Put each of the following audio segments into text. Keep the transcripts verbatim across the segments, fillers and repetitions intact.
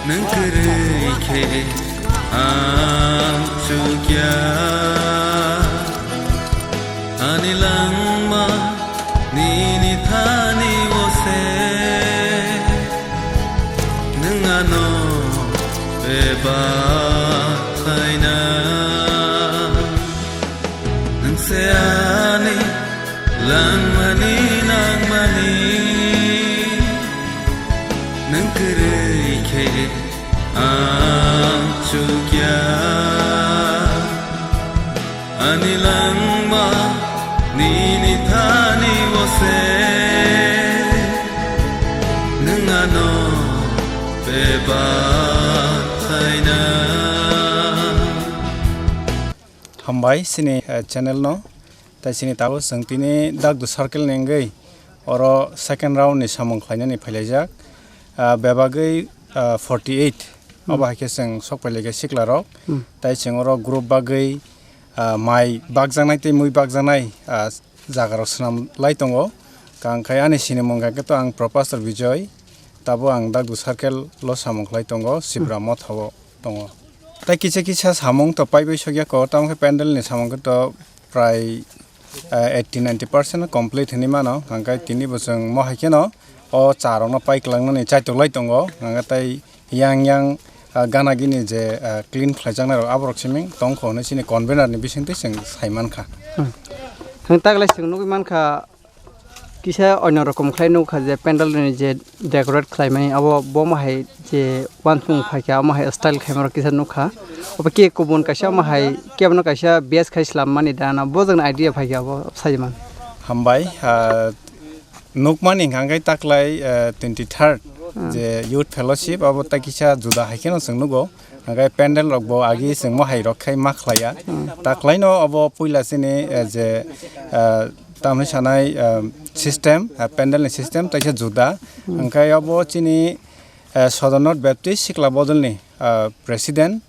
Nwng kwrwi khe ang chukya, ani langma nini thani o se. Nwng ano bebak khlaina. Nwng se ani langmani nangmani, nwng kwrwi khe ang chukya. Ani langma nini thani o se, nwng ano bebak khlaina. Hambai chini, eh, channel no. Tai chini tabuk chwng tini Dakdu Circle ni wngwi oro second round ni samung khlainani phailaijak. Ah, bebagwi, ah, forty eight. Hmm. Obo hai khe chwng sok phailaikha sikla rok. Hmm. Tai chwng oro group bagwi, ah, mai bakjaknai tei mui bakjaknai, ah, jaga rok swnam lai tongo. Kang khai ani sinimung khe to ang Professor Bijoy. Tabo ang Dakdu Circle lo samung khlai tongo, Sibra Motha o tongo. Tai kisa kisa samung to paibai sokya ko, tamo khe pandal ni samung khe to prai, eh, eighty ninety percent complete hinwi mano. Hwnkhe tini bo chwng mo hai kheno o cha rokno pai kwlangnani chaitok lai tongo. Hwnkhe tai yang yang, ah, gana gini je, ah, clean khlaijaknai rok aborok simi tongkho hinwi chini convener ni bisingtwi chwng sai mankha. Hmm. Hwnkhe taglai chwng nugwi mankha, kisa onno rokom khlai nukha je pandal ni je decorate khlaimani abo bomo hai je uansukmung phaikha omo hai style khlaima rok kisa nukha. Obo khe kubun kaisa omo hai kebono kaisa base khai swlammani da na bo jagni idea phaikha abo sai man. Hambai, ah, nukmani hwnkha khe taklai, ah, twenty third Hmm. je youth fellowship abo tai kisa juda hai kheno chwng nugo. Hwnkhe pandal rok bo agi chwng mo hai rok khai ma khlaiya. Hmm. Taklaino obo puila chini, eh, je, eh, tamni sanai, eh, system, eh, pandal ni system taisa juda. Hmm. Hwnkhe obo chini, eh, Sodor North Baptist Sikla Bodol ni, eh, president,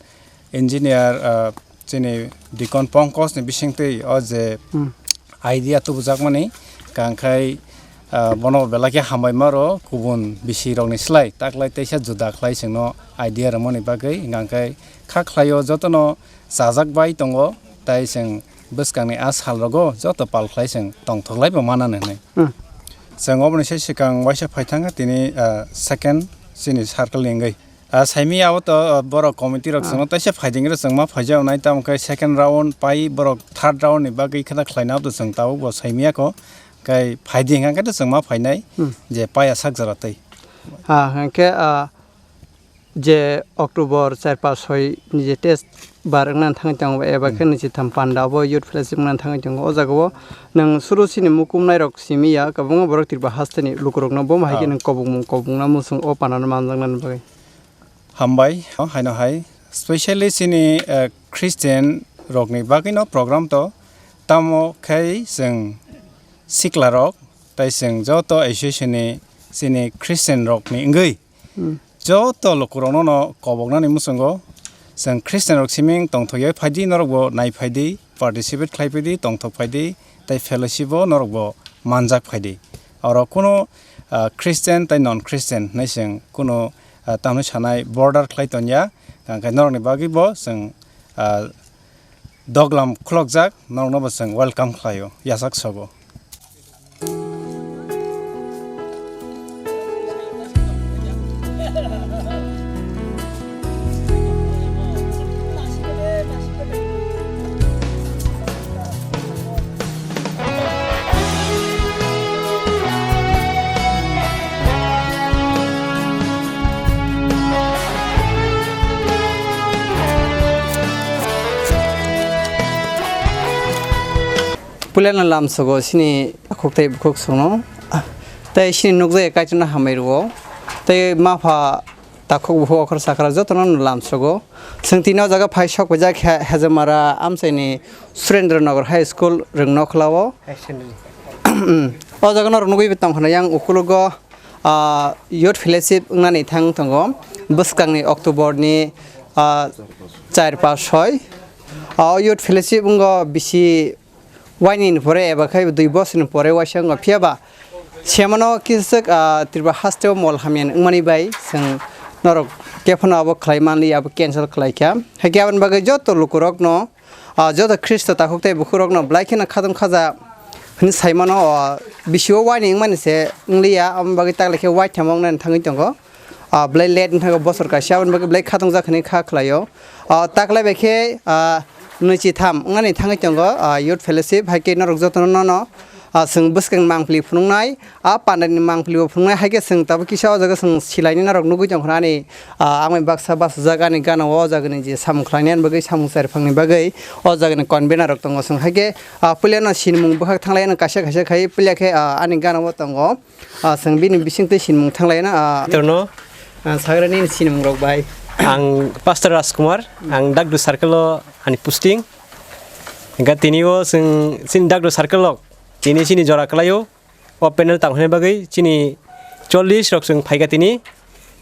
engineer, eh, chini Deacon Pankaj ni bisingtwi o je Hmm. idea tubujakmani, kangkhai, ah, bono belai khe hambai maro kubun bisi rokni slai, taklai teisa juda khlai chwngno idea rwmani bagwi, hwnkha khe kha khlaio jotono chajak bai tongo, tai chwng bwskangni a sal rogo joto pal khlai chwng tongthok lai bo manani hwnwi. Hmm. Chwng oboni sai swkang waisa phai thangkha tini, ah, second chini circle ni wngwi. Ah, saimi abo to, ah, borok committee rok Ah. chwngno teisa phaiding rw chwng ma phaijak nai, tamo khe second round pai borok third round ni bagwi khata khlaina abo to chwng tabuk bo saimi ya kho. Kai phaiding hwnkhe to chwng ma phainai Hmm. je paya sak jora tei. Ah, hwnkhe, ah, je October char, panch, soi ni je test bar wngna thangwi tongo, eba khe Hmm. nwi chitham panda abo youth fellowship wngna thangwi tongo. O jaga o nwng suru sini mukum nai rok simi ya, kwbangma borok Tripura haste ni lukurok no bo hai khe Ah. nwng kobokmung kobokna muchung o panda no manjaknani bagwi. Hambai, haino hai, specially chini, eh, Christian rokni bagwino program to, tamo khai chwng sikla rok, tai chwng joto association ni chini Christian rokni wngwi, Hmm. joto lukurokno no koboknani muchungo, chwng Christian rok siming tongthokya phaidi, norokbo nai phaidi, participate khlai phaidi, tongthok phaidi, tai fellowship o norokbo manjak phaidi. Oro kuno, ah, Christian tai non Christian hinwi chwng kuno, ah, tamni sanai border khlai tongya, hwnkhe norokni bagwi bo chwng, ah, doglam khulokjak, norokno bo chwng welcome khlaio, yachak sogo. Puilano lamsogo sini takhuk tei bukhuk songno, tei sini nukjagwi Kaitorno hambai rwo, tei mapha takhuk bukhuk okhor sakra jotono no lamsogo. Chwng tini o jaga phai sok paijak He-, Hejamara amchaini Surendra Nagar High School Rwngnokhla o. High Secondary. O jaga norok nugwi tongkha yang ukulogo, ah, Youth Fellowship wngnani thang tongo bwskangni October ni, ah, char, panch, soi. Ah, o Youth Fellowship wngo bisi waini ni pore eba khai dui bosor ni pore waisa wngo, phiya ba Semano kiswk, ah, Tripura hasteo mol hamya wngmani bai chwng norok kephano abo khlai manliya, abo cancel khlai kha. Hakhe aboni bagwi joto lukurokno, ah, joto Khristo takhuk tei bukhurokno belai kheno khatong khaja hwnwi saimano, ah, bisio waini wngmani se wngliya, aboni bagwi taklaikhe waitham wngnani thangwi tongo. Ah, belai late wngkha bosor kaisa, aboni bagwi belai khatongjak hwnwi kha khlaio. Ah, taklai bai khe, ah, nwichi tham wngnani thangwi tongo, ah, Youth Fellowship, hai khe norok jotono nono, ah, chwng bwskang mangpili phunuknai, ah, pandani mangpili bo phunuknai, hai khe chwng tabuk kisa o jaga chwng silaini norok nugwi tongkha ani, ah, amai baksa bachajak ani gana o jagani je samung khlainani bagwi, samung chariphangni bagwi o jagani convener rok tongo. Chwng hai khe, ah, puilano sinimung bwkhak thanglai ano kaisa kaisa khai puila khe, ah, ani gana o tongo. Ah, chwng bini bisingtwi sinimung thanglaina, ah, Torno, ah, sagra nini sinimung rok bai. Ang Pastor Rajkumar, ang Dagdu Circle o ani posting. Hingkha tini o chwng chini Dagdu Circle o tini chini jora kwlaio. O panel tangmani bagwi chini chollish rok chwng phaikha tini.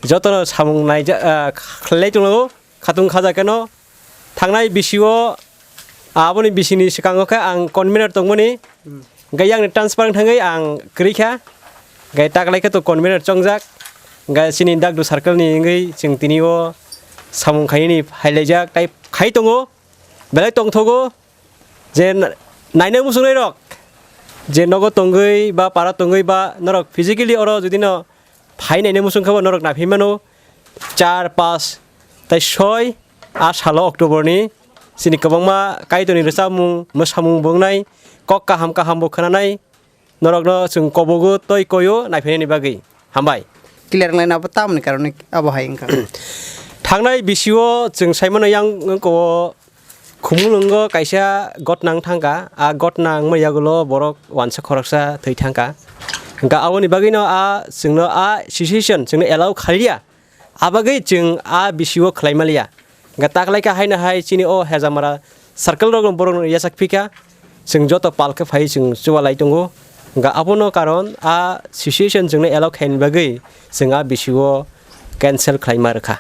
Jotono samung naija-, ah, khlai tongo. Khatung khaja keno thangnai bisio aboni bisini swkango khe ang convener tongmani, hingkhe yakni transfer wng thangwi ang kwrwi kha, hingkhe taklai khe to convener chongjak, hingkhe chini Dagdu circle ni wngwi chwng tini o samung khainani phailaijak, tai khai tongo, belai tongthogo. Je na-, nainai muchungnai rok, je nogo tongwi ba para tongwi ba norok physically oro jodi no phai nainai muchung khe bo norok naphai mano char, panch tai soi a salo October ni chini kwbangma Kaitorni rwchapmung, mwsamung bo wngnai, kok kaham kaham bo khwnanai, norokno chwng kobogo tei koio naiphainani bagwi. Hambai. Clear wnglaina abo tamoni karone abo hai wngkha. Thangnai bisio chwng saimano yang wngkha o Khumulwngo kaisa gotna wng thangkha, a gotna wngma yagulo borok wansa khoroksa thwi thangkha. Hwnkha aboni bagwino a chwngno a situation chwngno allow khaliya, a bagwi chwng a bisio khlai maliya. Hwnkha taklaikha haino hai chini o Hejamara circle rokno borokno yachak phikha, chwng joto pal khe phai chwng chubalai tongo. Hwnkha abono karon a situation chwngno allow khaini bagwi chwng a bisio cancel khlaima rwkha.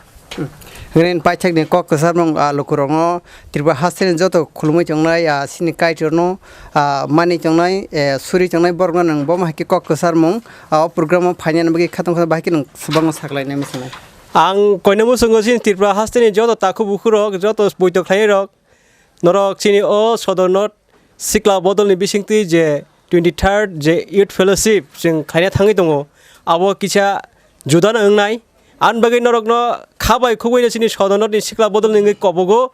Hwnwi paithakni kok kwcharmung, ah, lukurokno Tripura hasteni joto khulumui tongnai, ah, chini Kaitorno, ah, mani tongnai, eh, suri tongnai borokno nwng bo hai khe kok kwcharmung, ah, o program o phainani bagwi khatong khatong bahai khe nwng swbangno saklainai mwswngnai. Ang koinwi muchungo chini Tripura hasteni joto takhuk bukhurok, joto poito khlainairok, norok chini o Sodor North Sikla bodolni bisingtwi je twenty third je Youth Fellowship chwng khaina thangwi tongo, abo kisa judano wngnai. Ani bagwi norokno kha bai khugwi no chini Sodor North ni sikla bodolni wngwi kobogo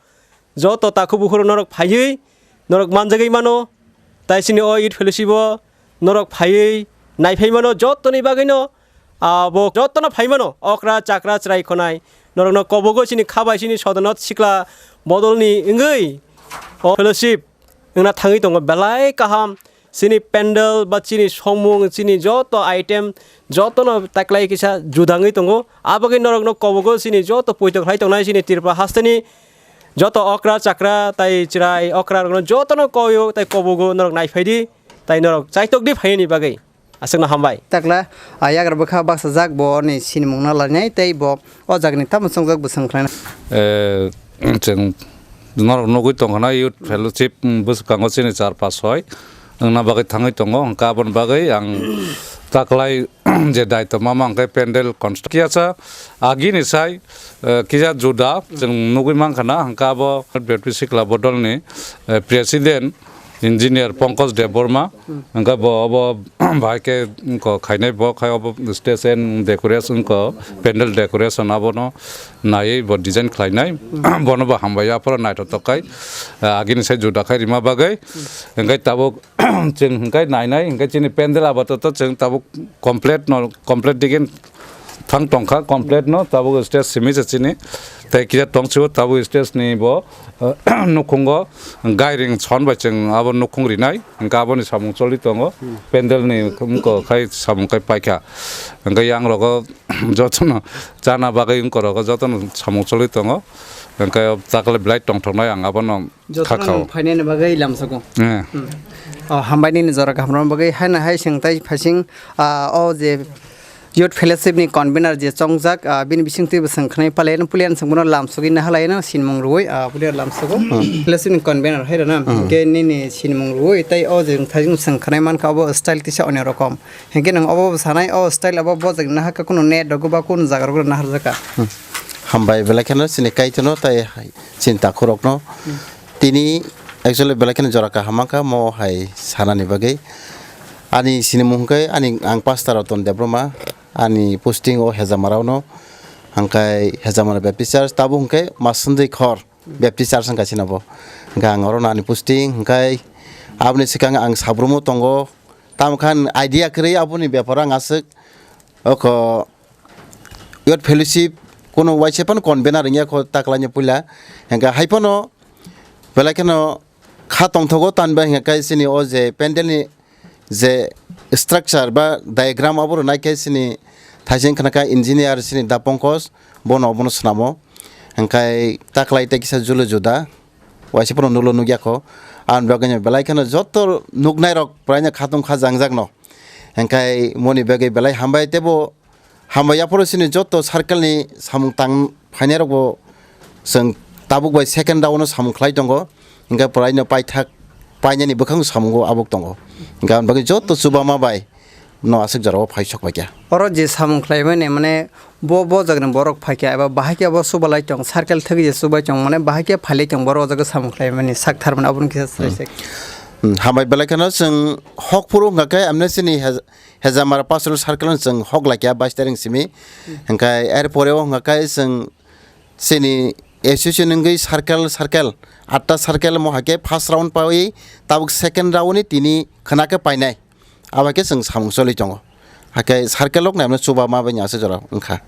joto takhuk bukhurok norok phaiwi norok manjagwi mano. Tai chini o Youth Fellowship o norok phaiwi naiphai mano jotoni bagwino. Abo jotono phai mano, okra, chakra, chwrai khonai. Norokno kobogo chini kha bai chini Sodor North sikla bodolni wngwi o fellowship wngna thangwi tongo. Belai kaham chini pandal ba chini somung, chini joto item jotono taklai kisa judangwi tongo. Abagwi norokno kobogo chini joto poito khlai tongnai chini Tripura hasteni joto okra, chakra, tai chwrai, okra rokno jotono koyo, tai kobogo norok naiphai di, tai norok chaitok di phaini bagwi. Aswkno hambai. Takla, ah, yagra bwkha baksa jak bo ni sinimung na lainai tei bo o jagani tamo chongjak bwswng khlaina. Eh, chwng norok nugwi tongkha na Youth Fellowship, mm, bwskango chini char pas soi wngna bagwi thangwi tongo, hwnkha aboni bagwi ang taklai je daito mama hwnkhe pandal construct kiyasa agini sai, eh, kisa juda chwng nugwi mankha na, hwnkha abo Baptist Sikla Bodolni, eh, President, Engineer Pankaj Debbarma, hwnkhe bo obo bahai khe wngkha khainai, bo khai obo stage and decoration wngkha, pandal decoration abono naiwi bo design khlainai, bono bo hambai aphuru naithotok khai, agini sai juda khai rima bagwi, hwnkhe tabuk chwng hwnkhe nainai, hwnkhe chini pandal apatot chwng tabuk complete no, complete digin thang tongkha complete no, tabuk stage simi se chini. Tei kisa tongsibo tabuk stage ni bo, nukhungo gairing son bai chwng abo nukhung rinai, hwnkhe aboni samung choli tongo. Pandal ni wngkha khai samung khai paikha, hwnkhe yang rogo jotono chana bagwi wngkha rogo jotono samung choli tongo, hwnkhe takle belai tongthoknai ang abono jotono khakha o. Nwng phainani bagwi lamsogo. Eh. Hmm. O, hambai nini jora kaham rwna bagwi haino hai chwng tai phaising, ah, o je Youth Fellowship ni convener je chongjak, ah, bini bisingtwi bo chwng khwnai palaino, pulian chwng bono lamsogwi nahalai no sinimung rwui, ah, pulian lamsogo. Hmm. Fellowship ni convener hai rwna, Hmm. hwnkhe nini sinimung rwui, tei o je wngthai chwng khwnai mankha, obo style tisa onyo rokom. Hwnkhe nwng obo bo sanai, o style abo bo jagni nahakha, kunu net rogo ba kunu jaga rogo naharjakha. Hmm. Hambai belai kheno chini Kaitorno tei hai chini takhurokno. Hmm. Tini actually belai kheno jora kaham mankha mo hai sanani bagwi. Ani sinimung hwnkhe ani ang pastor Ratan Debbarma, ani posting o Hejamarao no, hwnkhe Hejamara Baptist Church, tabuk hwnkhe Masundwi Khor Baptist Church wngkha chini bo. Hwnkhe ang oro no ani posting, hwnkhe aboni swkang ang Sabrumo tongo, tamo khan idea kwrwi aboni beparo ang aswk oko Youth Fellowship kuno waisa phano convener wngya kho taklaini puila. Hwnkhe hai phano belai kheno kha tongthogo, tanbai hwnkhe chini o je pandal ni je structure ba diagram abo rwnai khe chini thaising khna kha engineer chini Da Pankaj, bono obono swnamo. Hwnkhe taklai tei kisa julu juda waisa phano nulo nukya kho. Aboni bagwi belai kheno joto nuknai rok puraino khatung kha jangjak no. Hwnkhe moni bagwi belai hambai teibo Hambai, yaphoro chini joto circle ni samung tang phainai rok bo chwng tabuk bai second round no samung khlai tongo, hwnkhe puraino paithak painani bwkhang samungo abuk tongo, hwnkhe aboni bagwi joto chubama bai no aswk jorao phai sok bai kha. Oro je samung khlaimani, mane, bo, bo jagani borok phai kha, eba bahai khe bo chubalai tong, circle thagwi je chubai tong, mane, bahai khe phailai tong, borok o jaga samung khlaimani sak tharmani, aboni kisa Hmm. sai se. Hmm, hambai belai kheno chwng hok phuru hwnkha khe amne chini he-, Hejamara pastoral circle-o chwng hok laikha bais taring simi. Hmm. Hwnkhe er poreo hwnkha khe chwng chini association wngwi circle, circle, atta circle mo hai khe first round pawi tabuk second round ni tini khna khe painai. Abo hai khe chwng samung choli tongo. Hakhe circle rok naimano chuba ma bai ni aswk jora wngkha.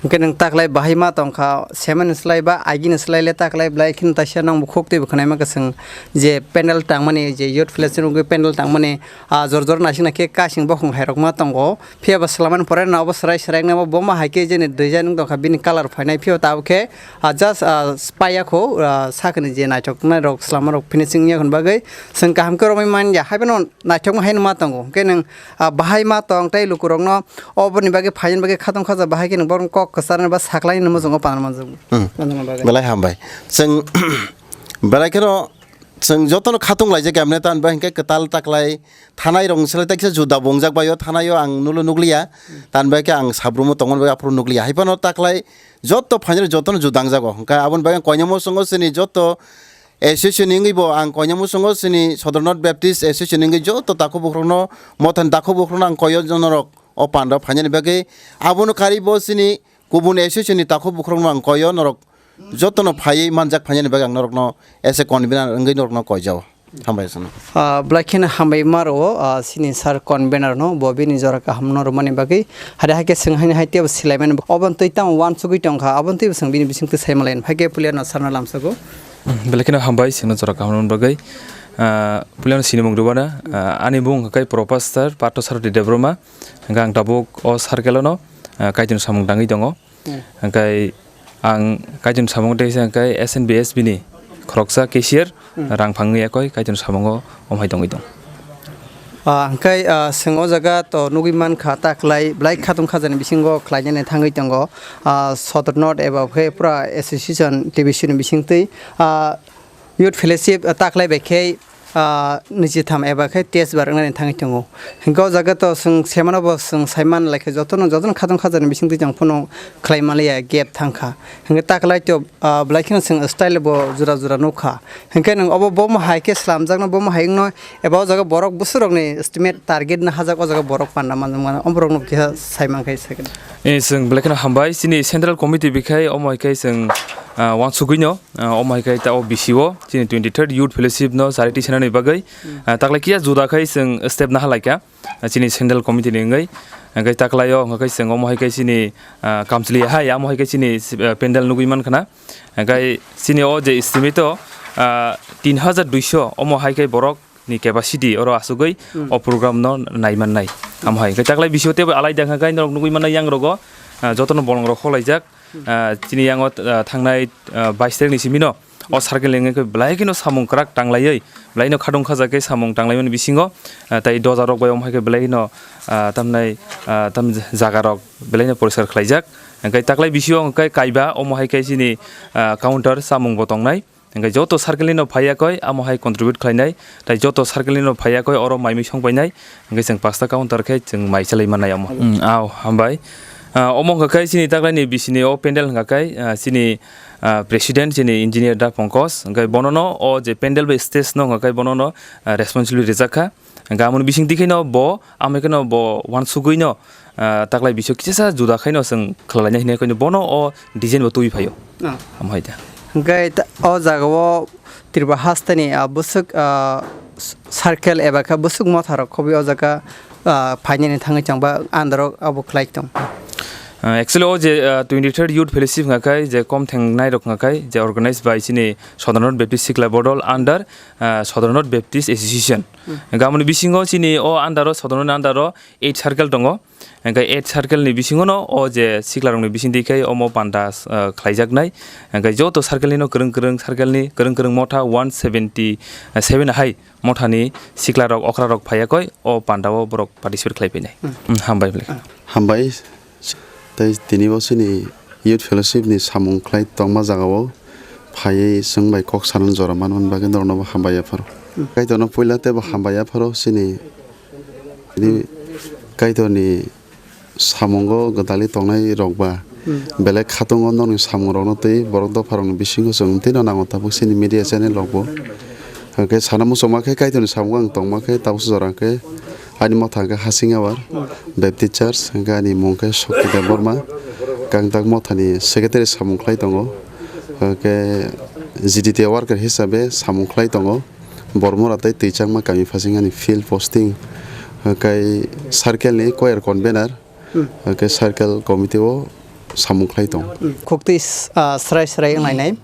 Hwnkhe nwng taklai bahai ma tongkha, semen slai ba agini slai le taklai belai kheno taisa nwng bukhuk twi bo khwnaima kwchwng je pandal tangmani je youth fellowship wngwi pandal tangmani, ah, jor jor naising naikhe kasing bokhong hai rok ma tongo. Phiya ba swlamani pore no obo swrai swrai wngma bo ma hai khe jeni design wng tongkha bini colour phainai phiya tabuk khe, ah, just, ah, paiya kho, ah, sakni je naithok nai rok swlama rok finishing wngya hwn bagwi chwng kaham khe romwi manya hai phano naithok ma hai no ma tongo. Hwnkhe nwng, ah, bahai ma tong tei lukurokno oboni bagwi phainani bagwi khatong khaja bahai khe nwng borokno kok kwcharnani ba saklainani muchungo panna manjakgo. Hmm. Manjakma bagwi. Belai hambai. Chwng belai kheno chwng jotono khatung laijak ya, mane tan ba hinkhe kwtal taklai thanai rok wngselai tei kisa juda bo wngjak bai o thanai o ang nulo nukliya. Tan bai khe ang sabrumo tongmani bagwi aphuru nukliya. Hai phano taklai joto phainani jotono juda wngjago. Hwnkhe aboni bagwi ang koinai muchungo chini joto association wngwi bo ang koinai muchungo chini Sodor North Baptist Association wngwi joto takhuk bukhukno, mothani takhuk bukhukno ang koyo norok o pando phainani bagwi. Abono karwi bo chini kubun association ni takhuk bukhukno ang koyo norok jotono phaiwi manjak phainani bagwi ang norokno as a convener wngwi norokno koijao. Hambai sano. Ah, belai kheno hambai ma rwo, ah, chini sir convener no bo bini jora kaham no rwmani bagwi. Hade hai khe chwng haino hai teibo silaimani. Oboni twi tamo uansugwi tongkha, aboni twibo chwng bini bisingtwi sai malai. Hai khe pulia no sir no lamsago. Hmm, belai kheno hambai, chwngno jora kaham rwmani bagwi. Ah, puliano sinimung rwbana, ah, ani bung hwnkhe Professor Partho Saroti Debbarma, hwnkhe ang tabuk o circle-o no, ah, Kaitorni samung tangwi tongo. Hmm. Hwnkhe ang Kaitorni samung tei hwnkhe S N B S B ni khoroksa cashier, Hmm. rang phangwi yakoi Kaitorni samungo omhai tongwi tong. Ah, hwnkhe, ah, chwng o jaga to nugwi mankha ta khlai, belai khatung khajani bisingo khlainani thangwi tongo. Ah, Sodor North eba khe pura association T B C ni bisingtwi, ah, youth fellowship, ah, ta khlai bai khe, ah, niji tham eba khe test bar wngnani thangwi tongo. Hwnkhe o jaga to chwng semano bo chwng saiman lai khe jotono, jotono khatung khajani bisingtwi tong phano khlai manliya gap thangkha. Hwnkhe ta khlai to, ah, belai kheno chwng style bo jora jora nukha. Hwnkhe nwng obo bomo hai khe slamjakno, bomo hai wngno, eba o jaga borok bwswk rokni estimate target no hajak o jaga borok panda manjakmano, o borokno kisa sai mankhe second. Eh, chwng belai kheno hambai, chini central committee bai khai omo hai khe chwng, ah, uansugwino, ah, omo hai khe ta o B C o chini twenty-third youth fellowship no charity sanani bagwi, Hmm. ah, taklai kiya juda khai chwng step naha laikha. Ah, chini central committee ni wngwi, hwnkhe taklaio hwnkhe chwng omo hai khe chini, ah, kamchwlwi hai, amo hai khe chini, ah, pandal nugwi mankha na. Hwnkhe chini o je estimate o, ah, tin hajar duiso omo hai khe borok ni capacity oro asugwi Hmm. o program no nai mannai. Amo hai hwnkhe taklai bisio teibo alai da hwnkhe norok nugwi mannai yang rogo, ah, jotono bolong rok kholaijak. Ah, chini yango, ah, thangnai, ah, bais tarik ni simi no O circle ni wngwi belai kheno samung kwrak tanglaiwi, belai no khatung khaja khe samung tanglaimani bisingo, ah, tei doja rok bai omo hai khe belai no, ah, tamnai, ah, tam jaga rok belai no poriskar khlaijak. Hwnkhe taklai bisio hwnkhe kaiba omo hai khe chini, ah, counter chamung bo tongnai. Hwnkhe joto circle ni no phaiya koi amo hai contribute khlainai, tei joto circle ni no phaiya koi oro mai mui song painai. Hwnkhe chwng pasta counter khe chwng mai chalai mannai omo. Hmm, au, hambai. Ah, omo hwnkha khe chini taklai ni bisini o pandal hwnkha khe, ah, chini, ah, president chini engineer da Pankaj, hwnkhe bono no o je pandal bai stage no hwnkha khe bono no, ah, responsibility rijak kha. Hwnkhe amoni bising twi khe no bo, amo khe no bo uansugui no, ah, taklai bisio kisa sa juda khai no chwng khlai lainai hinwi khe no bono o design bo twi phaio. Ah. Amo hai da. Hwnkhe ta-, o jaga o Tripura hasteni, ah, bwswk, ah, s-, circle eba khe bwswk motha rok khobwi o jaga, ah, phainani thangwi chwng ba andaro abo khlai tong. Ah, actually, o je, ah, twenty-third Youth Fellowship hwnka khe, je kom thengnai rok hwnka khe, je organize by chini Southern North Baptist Sikla Bodol under, ah, Southern North Baptist Association. Hmm. Hwnkhe amoni bisingo chini o under o, Southern North under o eight circle tongo. Hwnkhe eight circle ni bisingo no o je sikla rok ni bising twi khe omo panda, ah, khlaijaknai. Hwnkhe joto circle ni no kwrwng kwrwng circle ni kwrwng kwrwng motha one seventy seven hai motha ni sikla rok okra rok phaiya koi o panda o borok participate khlai phainai. Hmm. Hmm, hambai belai. Hambai. Tei tini bo chini Youth Fellowship ni samung khlai tongma jaga o phaiwi chwng bai kok sanani jora manmani bagwi norokno bo hambai yapharo. Hmm. Kaitorno puila tei bo hambai yapharo chini, chini Kaitorni samungo gwdalwi tongnai rok ba. Hmm. Belai khatungo nokni samung rokno tei borok dopha rokni bisingo chwng tino nango tabuk chini media channel rok bo. Hwnkhe sana muchungma khe Kaitorni samungo ang tongma khe tabuk jora khe ani motha hwnkhe Hasingawar Baptist Church, hwnkhe ani mung khe Shakti Debbarma, Kangtak mothani secretary samung khlai tongo, hwnkhe G D T worker hisabe samung khlai tongo, Bormora tei Twichangma kami phasing ani field posting, hwnkhe circle ni choir convener, hwnkhe circle committee o samung khlai tongo. Khuktwi, ah, srai srai wnglainai.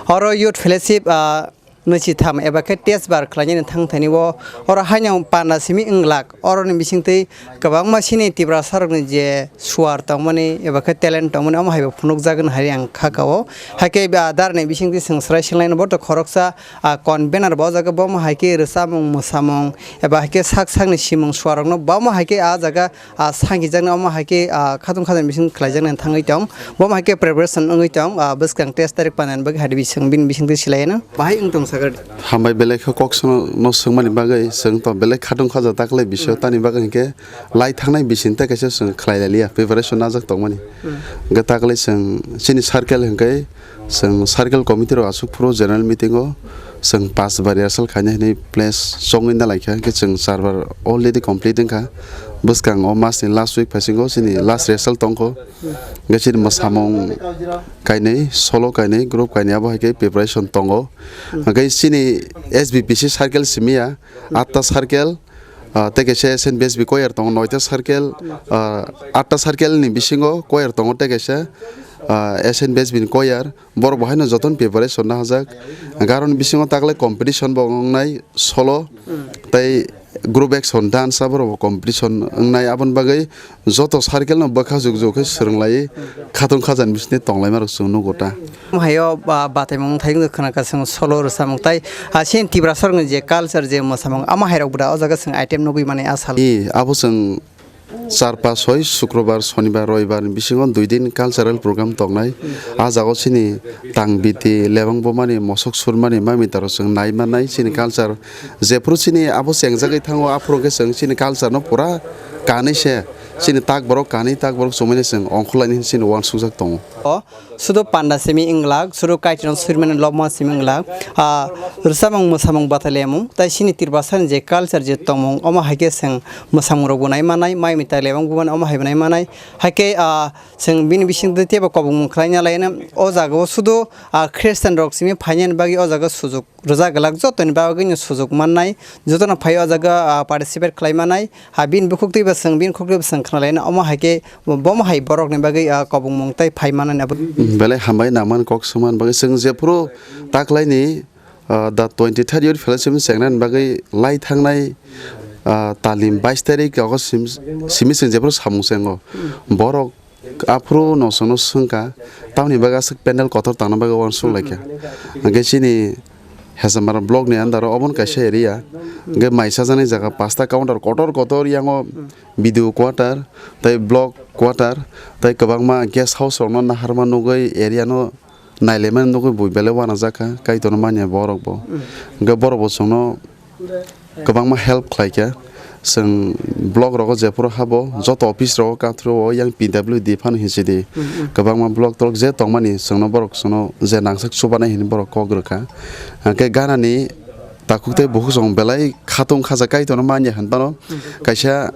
Oro Youth Fellowship, ah, nwichi tham eba khe test bar khlainani thang thani o, oro haino panda simi wnglak, oroni bisingtwi kwbangma chini Tiprasa rokni je suar tongmani eba khe talent tongmani, omo hai bo phunukjagwi hai ang kha kao. Hai khe ba darni bisingtwi chwng srai swnglaino bo to khoroksa, ah, convener bo o jaga bo omo hai khe rwchapmung mwsamung eba hai khe sak sakni simung suar rokno bo omo hai khe ah jaga ah, sangijaknai omo hai khe, ah, khatung khatung bising khlaijaknai thangwi tong. Bo hai khe preparation wngwi tong, ah, bwskang test tarik panani bagwi hadi bising bini bising twi silaiyano. Bahai wng tong sakha. Hambai belai khe kok sono no swngmani bagwi chwng to belai khatung khaja taklai bisio tani bagwi hinkhe lai thangnai bising tei kaisa chwng khlai lailiya preparation najak tongmani. Hmm. Hinkhe taklai chwng chini circle hinkhe Chwng circle committee rok aswk phuru general meeting o chwng pash bar rehearsal khaina hinwi place chongwi na laikha, hwnkhe chwng char bar already complete wngkha. Bwskango mas ni last week phaisingo chini last rehearsal tongkho. Hwnkhe chini mwsamung kainwi, solo kainwi, group kainwi abo hai khe preparation tongo. Hwnkhe chini S B P C circle simi ya, atta circle, ah, tei kaisa S N B S B choir tongo, noita circle, ah, atta circle ni bisingo choir tongo, tei kaisa, ah, S N B S B ni choir. Borok bo haino jotono preparation nahajak. Hwnkhe aroni bisingo taklai competition bo wngnai solo, tei group action dance aborok bo competition wngnai. Aboni bagwi joto circle no bwkha juk juk khe swrwng laiwi khatung khajani bisingtwi tonglaima rok chwng nugo ta. Omo haio, ah, bataimung thai wngkha khwna kwchwng solo rwchapmung tai, ah, chini Tiprasa rokni je culture je mwsamung, omo hai rok bwda o jaga chwng item nugwi mani a sal. I, abo chwng char, pas, soi, Shukrobar, Shonibar, Roibar ni bisingo dui din cultural program tongnai. A jaga o chini tang biti, lebang bomani, mosok surmani, mamita rok chwng nai mannai chini culture. Jephuru chini abo chengjagwi thango, aphuru khe chwng chini culture no pura kanwi se, chini tak borok kanwi, tak borok chumui no chwng ongkhorlaini hinwi chini uansukjak tongo. O, sudu panda simi wnglak, sudu kaitorno swimani lobma simi wnglak, ah, rwchapmung mwsamung bathalaimung, tai chini Tiprasa ni je culture je tongmung, omo hai khe chwng mwsamung rok bo nai mannai, mai mwtai lebang bo mani omo hai bo nai mannai, hai khe, ah, chwng bini bisingtwi teibo kobongmung khlaina laina, o jaga o sudu, ah, Christian rok simi phainani bagwi o jaga sujuk rwjak glak jotoni bagwino sujuk mannai, jotono phai o jaga, ah, participate khlai mannai, ha bini bukhuk twibo chwng, bini khuk twibo chwng khna laina, omo hai khe bo-, bomo hai borokni bagwi, ah, kobongmung tei phai mannani abo. Belai hambai nangmani kok swngmani bagwi chwng jephuru taklaini, ah, the twenty-third Youth Fellowship ni chengnani bagwi lai thangnai, ah, talim bais tarik August sim-, simi chwng jephuru samung chengo. Borok Aphuru no chwngno swngkha, tamoni bagwi aswk pandal kotor tangna bagwi uansuk laikha. Hwnkhe chini Hezamara block ni under o obono kaisa area. Hwnkhe mai chajaknai jaga pasta counter kotor kotor, yango B D O quarter, tei block quarter, tei kwbangma guest house rokno naharma nugwi area no nailaimani nugwi bui belai uanajakha, Kaitorno manya borokbo. Hwnkhe borokbo chwngno kwbangma help khlaikha. Chwng block rogo jephuru habo, joto office rogo kathru o yang P W D phano hinsi di. Kwbangma block torok je tongmani chwngno borok chwngno je nangsak chubanai hinwi borok kok rwkha. Hwnkhe ganani takhuk tei bukhuk chwng belai khatung khaja Kaitorno manya hinphano kaisa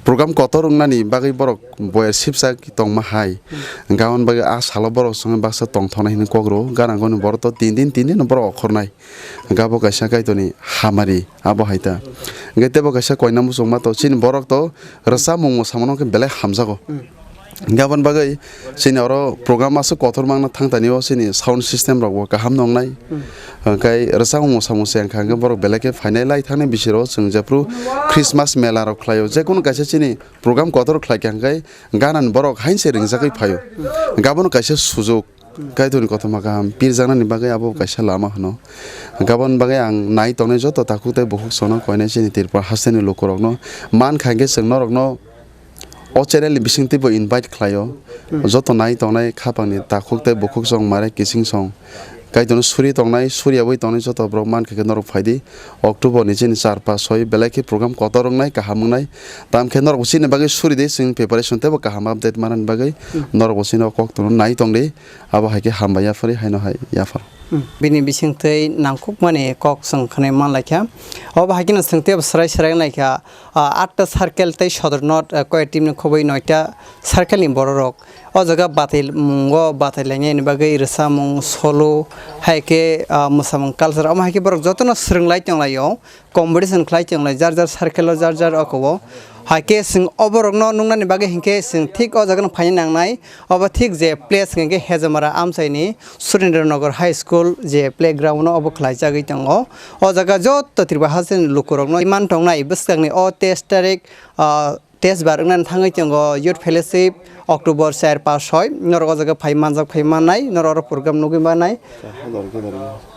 program kotor wngnani bagwi borok boyar sipsa tongma hai. Hwnkhe aboni bagwi a salo borok chwngno baksa tongthoknai hinwi kok rwo. Ganangoni borok to tin din tin din borok okhornai. Hwnkhe abo kaisa Kaitorni hamari, abo hai ta. Hwnkhe teibo kaisa koina muchungma to, chini borok to rwchapmung mwsamung no khe belai hamjago. Hwnkhe aboni bagwi chini oro program aswk kotor mangna thang tani o, chini sound system rok bo kaham nongnai. Hwnkhe rwchapmung mwsamung se wngkha hwnkhe borok belai khe phainai lai thangni bisiro chwng jephru Christmas mela rok khlaio, jekunu kaisa chini program kotor khlaikha hwnkhe ganani borok hainse ringjagwi phaio. Hwnkhe abono kaisa sujuk. Kaitorni kothoma kaham pirjaknani bagwi abo kaisa lama hwno. Hwnkhe aboni bagwi ang nai tongnai joto takhuk tei bukhuk chwngno koinai chini Tripura hasteni lukurokno mankha hwnkhe chwng norokno o channel ni bisingtwibo invite khlaio. Joto nai tongnai khapangni takhuk tei bukhuk chwng mare kising song Kaitorno suri tongnai, suriyawi tongnai joto borok mankha khe norok phaidi. October ni chini char, pas, soi belai khe program kotor wngnai, kaham wngnai. Tamkhe norokbo chini bagwi suri di, chwng preparation teibo kaham update manani bagwi norokbo chini o kok tongno nai tongdi. Abo hai khe hambai yaphari haino hai yaphar. Hmm. Bini bisingtwi nangkukmani kok chwng khwnwi manlaikha. Obo hai kheno chwng teibo swrai swrai wnglaikha. Ah, atta circle tei sodor not, ah, koi team ni khobwi noita circle ni borok rok. O jaga batai mungo batai lainani bagwi rwchapmung, solo, hai khe, ah, mwsamung culture, omo hai khe borok jotono swrwng lai tong laio. Competition khlai tong lai, jar jar circle o, jar jar oko o. Hai khe chwng o borokno nuknani bagwi hinkhe chwng thik o jaga no phaina nangnai. Obo thik je place hinkhe Hejamara amchaini Surendra Nagar High School je playground no obo khlaijagwi tongo. O jaga joto Tripura hasteni lukurokno man tongnai bwskangni o teis tarik, ah, test bar wngnani thangwi tongo Youth Fellowship, October char, pas, soi, norok o jaga phai manjak, phai mannai, norok oro program nugwi mannai.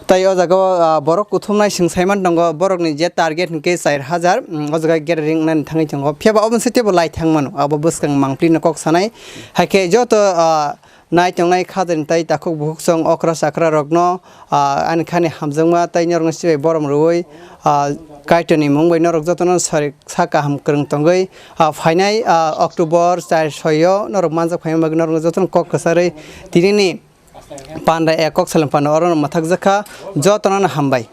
Tai o jaga o, ah, borok kuthumnai chwng saiman tongo, borokni je target hinkhe char hajar, mm, o jaga gathering wngnani thangwi tongo. Phiya ba obo se teibo lai thang mano, abo bwskang mangpli no kok sanai. Hai khe joto, ah, nai tongnai khajani tai takhuk bukhuk chwng okra chakra rokno, ah, ani khani hamjakma tai norokno sibai borom rwui, ah, Kaitorni mung bai norok jotono sari sa kaham kwrwng tongwi, ah, phainai, ah, October char soi o norok manjak phaima bagwi norok jotono kok kwcharwi tinini panda, eh, kok saleng panda oro mwthakjak kha, jotono hambai.